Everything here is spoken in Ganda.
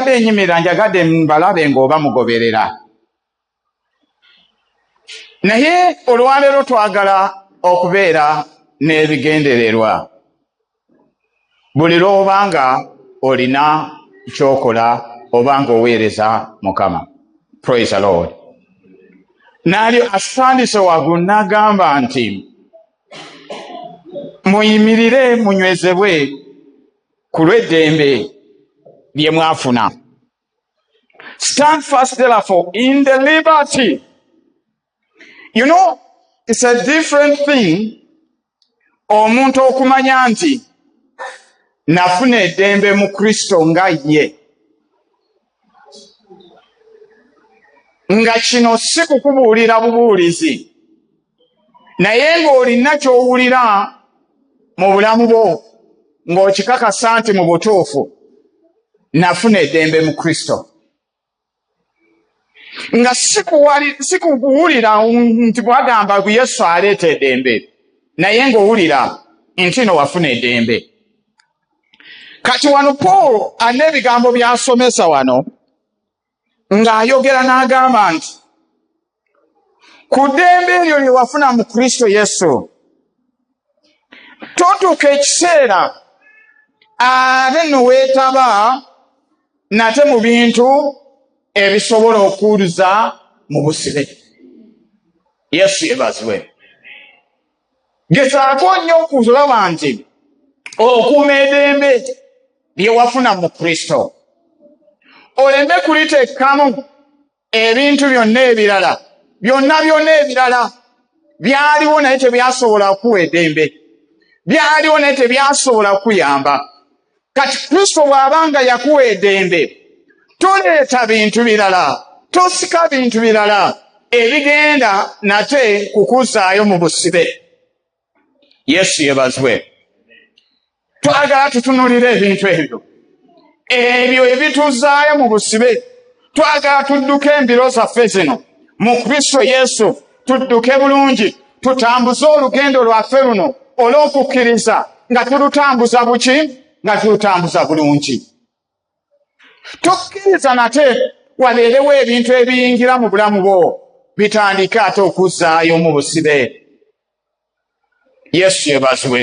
Mbadde nyimirira, njagadde mbalabe ng'oba mugoberera, naye olwaleero twagala okubeera n'ebigendererwa. Buli lw'oba nga olina ky'okola oba ng'oweereza Mukama. Praise the Lord. Nalyo asandise waggulu n'agamba nti muyimirire munywezebwe ku lw'eddembe lye mwafuna. Stand fast therefore in the liberty. You know, it's a different thing omuntu okumanya nti nafuna eddembe mu Kristo nga ye, nga kino si kukubuulira bubuulizi, naye ng'olina ky'owulira mu bulamu bwo ng'okikakasa nti mu butuufu nafuna eddembe mu Kristo, nga si kuwulira nti bwagamba Yesu aleeta eddembe, naye ng'owulira nti no wafuna eddembe. Kati wano Paul alina ebigambo by'asomesa wano ng'ayogera n'agamba nti ku ddembe eryo lye wafuna mu Kristo Yesu, totuuka ekiseera ate no weetaba nate mu bintu ebisobola okuwuliza mu busibe. Yesu yebazibwe. Gezaako nnyo okulaba nti okuuma eddembe lye wafuna mu Kristo, oleme kuliteekamu ebintu byonna ebirala, byonna byonna ebirala byaliwo naye tebyasobola kuwa eddembe, byaliwo naye tebyasobola kuyamba. Kati Kristo bw'aba nga yakuwa eddembe, toleeta bintu birala, tosika bintu birala ebigenda nate kukuzaayo mu busibe. Yesu yebazibwe. Twagala tutunulire ebintu ebyo, ebyo ebituzaayo mu busibe. Twagala tudduke embiro zaffe zino mu Kristo Yesu, tudduke bulungi, tutambuze olugendo lwaffe luno olw'okukkiriza nga tulutambuza buki, nga tulutambuza bulungi. Tokkiriza nate wabeerewo ebintu ebiyingira mu bulamu bwo bitandike ate okuzzaayo mu busibe. Yesu yebazibwe.